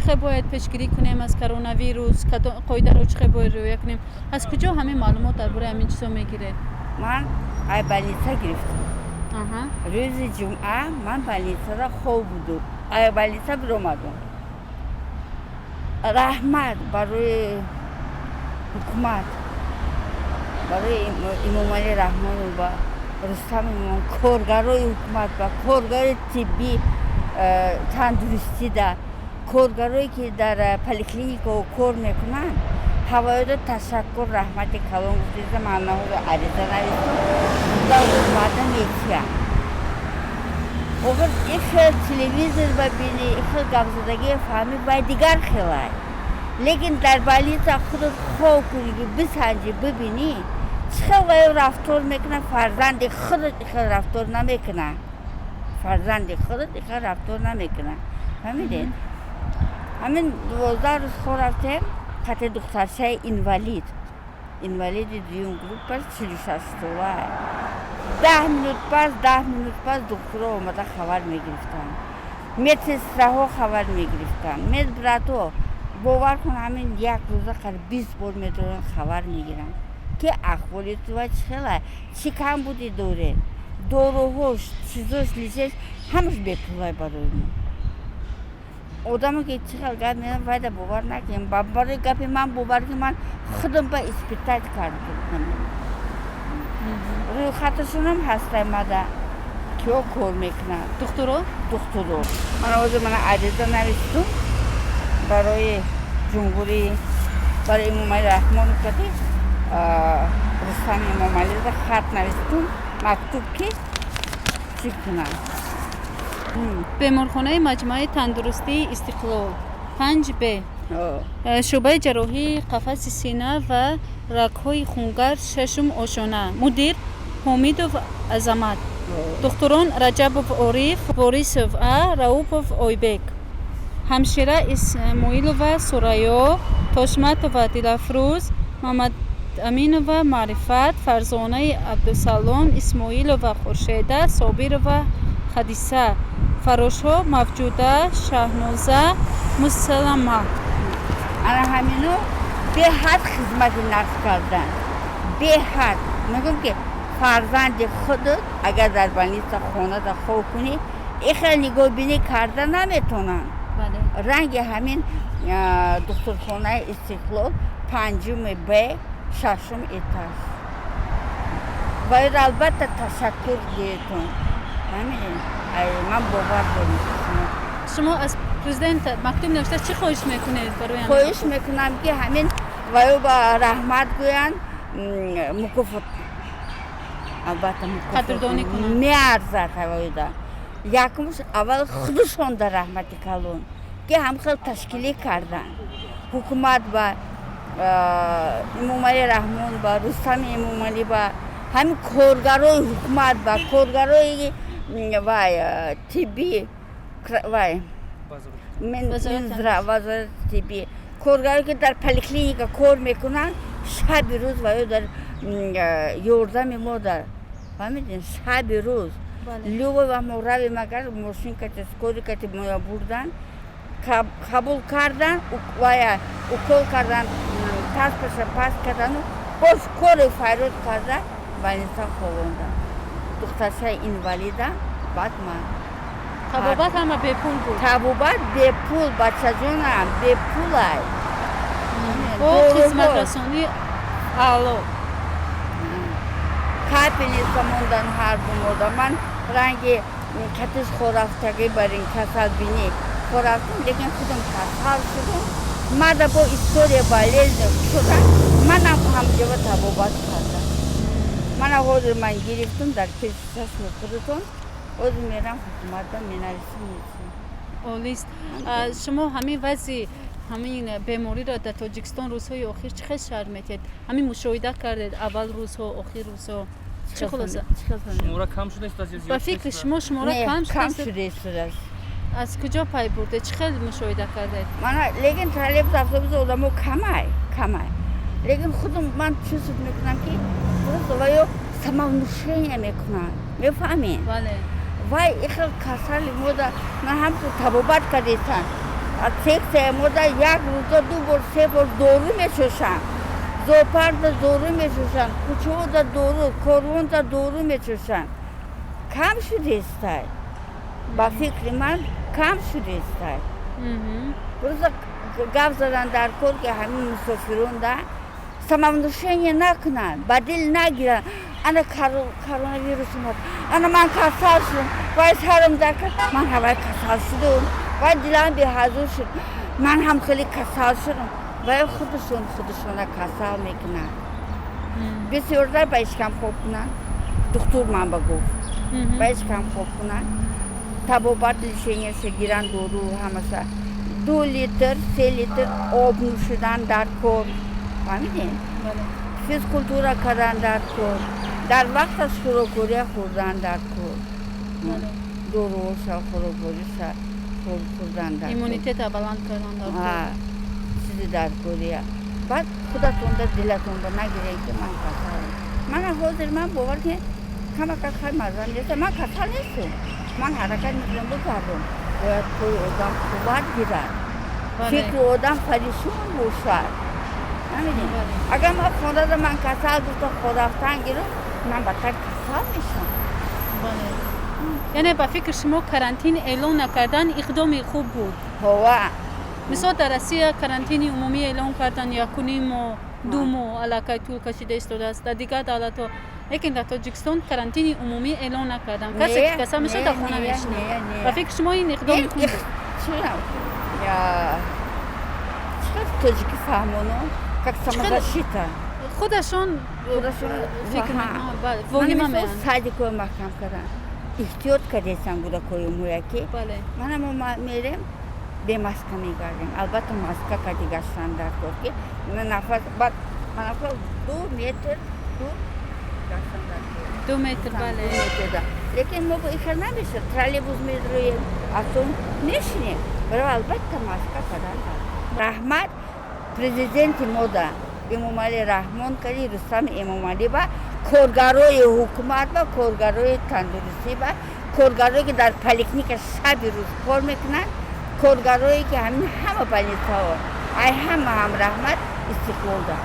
Чӣ хел бояд пешгирӣ кунем аз коронавирус, қоидаро чӣ хел бояд риоя кунем? Аз куҷо ҳамин маълумот дар бораи ҳамин чизо мегиред? Ман ай больница гирифтам. Рӯзи ҷумъа ман больницада хоб будум, ай больница биромадум. Раҳмат барои ҳукумат, барои Эмомалӣ Раҳмону ва Рустам Имом, коргарои ҳукумат ва коргарои тиббӣ, тандурустида, коргарое ки дар поликлиникао кор мекунанд, ҳавоёдо ташаккур, раҳмати калон гуфтида. Ман наҳоро ариза навистам ва ҳукумата метиҳам. Охир ин хел телевизор ба бинӣ, ин хел гапзадагия фаҳмӣ, вай дигар хелай, лекин дар больница худат хоб кунӣ ки бисанҷӣ, бибинӣ, чӣ хел вай рафтор мекунад. Фарзанди худат ин хел рафтор намекунад, фарзанди худат ин хел рафтор намекунад, фаҳмидед? Ҳамин 12 рӯз хор рафтем қати духтарчаи инвалид, инвалиди дуюм группа, 46 сола. 10 минут пас, 10 минут пас духтуро омада хабар мегирифтанд, медсестраҳо хабар мегирифтанд, медбратҳо. Бовар кун, ҳамин як рӯза қариб 20 бор медоранд, хабар мегиранд, ки аҳволи тува чӣ хела, чӣ камбудӣ доред, доруҳош, чизош, лечение ҳамаш бепулай. Барои мо одамо ки чӣ хел гап мезанад, вайда бовар накунем. Барои гапи ман бовар ки ман худам ба испытать кардам. Рӯйхаташонам ҳастай мада, киё кор мекунанд. Духтуро? Духтуро. Ман ҳозир мана ариза навистум барои ҷумҳурӣ, барои Эмомалӣ Раҳмонов кади Рустам Эмомалида хат навистум, мактуб, ки чӣ кунам. Беморхонаи маҷмӯаи тандурустии «Истиқлол», 5 Б, шӯъбаи ҷарроҳии қафаси сина ва рагҳои хунгард, шашум ошёна. Мудир Ҳомидов Азамат, духтурон Раҷабов Ориф, Борисов А, Раупов Ойбек, ҳамшира Исмоилова Сурайё, Тошматова Дилафрӯз, Мамадаминова Маърифат, Фарзонаи Абдусалом, Исмоилова Хуршеда, Собирова Хадиса, фаррошҳо Мавҷуда, Шаҳноза, Мусалама. Ана ҳамино беҳад хизмати нақш кардан, беҳад. Мегӯм ки фарзанди худат агар дар больница хонада хоб кунӣ, ихел нигоҳбинӣ карда наметонанд. Ранги ҳамин духтурхонаи «Истиқлол», панҷуми Б, шашум этаж. Бояд албатта ташаккур гӯетон. Ҳамин ман бовар дорам. Шумо аз президент мактуб навишта, чӣ хоҳиш мекунед барои? Хоҳиш мекунам, ки ҳамин ваё ба раҳмат гӯянд, мукофот албатта. Қадрдонӣ кунанд. Меарзад ҳавоида. Якумш, аввал худашон дар раҳмати калон, ки ҳамхел ташкилӣ карданд. Ҳукумат ба, Эмомалӣ Раҳмон ба, Рустами Эмомалӣ ба, ҳамин коргарои ҳукумат ба, коргарои вай тиббӣ, вай вазорати тиббӣ, коргаре ки дар поликлиника кор мекунанд, шаби рӯз ва ё дар ёрдами мо дар, фаҳмидем, шаби рӯз любой вақт мо равем, агар мошин кати, скорый кати моя бурдан, қабул кардан, вая укол кардан, таспаша паст кардану боз кори файрод карда, больница ховондан. Духтарчаи инвалида, баъд ман. Табобат ҳама бепул буд? Табобат бепул, бачаҷонам, бепулай. Бо хизматрасонии аъло. Капельница мондан ҳар ду мода. Ман ранги қатиш хорафтагӣ бар ин касалбинӣ хорафтам, лекин худам касал шудум. Мада бо история болезни шуда, манам ҳамҷоба табобат кардам. Мана ҳозир ман гирифтум дар пеши чашми худатон. Ҳозир мерам ҳукуматда менависим. Олист. Шумо ҳамин вазъи ҳамин бемориро дар Тоҷикистон рӯзҳои охир чӣ хел шарҳ медиҳед? Ҳамин мушоҳида кардед, аввал рӯзҳо, охир рӯзҳо, чӣ хулоса? Шумора кам шудааст ё зиёд? Ба фикри шумо, шумора кам кам шудааст? Шудааст. Аз куҷо пай бурдед? Чӣ хел мушоҳида кардед? Мана, лекин троллейбус, автобус одамо камай, камай, лекин худам ман чувствовать мекунам, ки просто ваё самовнушение мекунанд, мефаҳмед? Бале. Вай ихел касали мода на ҳамту табобат кардесан. Секция мода як рӯза ду бор, се бор дору мечошанд, зоопаркда дору мечошанд, кӯчаода дору, Корвонда дору мечошанд. Кам шудестай, ба фикри ман, кам шудестай. Просто гап задан дар кор, ки ҳамин мусофиронда самовнушение накунанд, ба дил нагиранд: ана коронавирус омад, ана ман касал шудам, вай сарам дард кард, ман ҳавай касал шудум, вай дилам беҳазур шуд, ман ҳам хеле касал шудам. Вай худашон худашона касал мекунанд. Бисёртар ба ишкам хоб кунанд, духтур ман ба гуфт, ба ишкам хоб кунанд, табобат, лечения ша гиранд, дору ҳамаша, 2 литр, 3 литр об нӯшидан дар кор, фаҳмидем, физкультура кардан дар кор, дар вақташ хӯроквория хӯрдан дар кор, доруоша, хӯроквориша хӯрдан дар Иммунитета баланд кардан дар кор. Чизи дар кория. Баъд худатонда дилатонда нагиред, ки ман касалам. Мана ҳозир ман бовар ки камака хай мазам неста, ман касал нестам, ман ҳаракат мекунам, бигардам. Бояд пои одам қувват гирад, фикри одам паришон бошад. Агар ман хонада ман касал гуфта хорафтан гирам, ман бадтар касал мешавам. Яъне ба фикри шумо, карантин эълон накардан иқдоми хуб буд? Ҳова. Мисол, дар Россия карантини умумӣ эълон кардан, якуним моҳ, 2 моҳ аллакай тӯл кашида истодааст дар дигар давлатҳо, лекин дар Тоҷикистон карантини умумӣ эълон накардан. Касе ки касал мешавад, дар хона мешинад. Ба фикри шумо, ин иқдоми хуб буд? Тоҷики фаҳмоно, как самозащита. Худашон фикр воҳима. Садик ои маҳкам кардан, эҳтиёт кардесам кӯдакои моя, ки мана мо мерем, бе маска мегардем. Албатта, маска карди гаштан дар кор, ки нафас баъд манафа 2 метр дур гаштан дар кор. 2 метр, бале. Лекин мо ихел намешад, троллейбус медроем, автобус мешинем, баро албатта маска кардан. Раҳмат президенти мода Эмомалӣ Раҳмон кади, Рустами Эмомалӣ ба коргарои ҳукумат, ба коргарои тандурустӣ, ба коргарое ки дар поликлиника шаби рӯз кор мекунанд, коргарое ки ҳамин ҳама больница ҳо, ай ҳама ҳам раҳмат. Истиқлолда.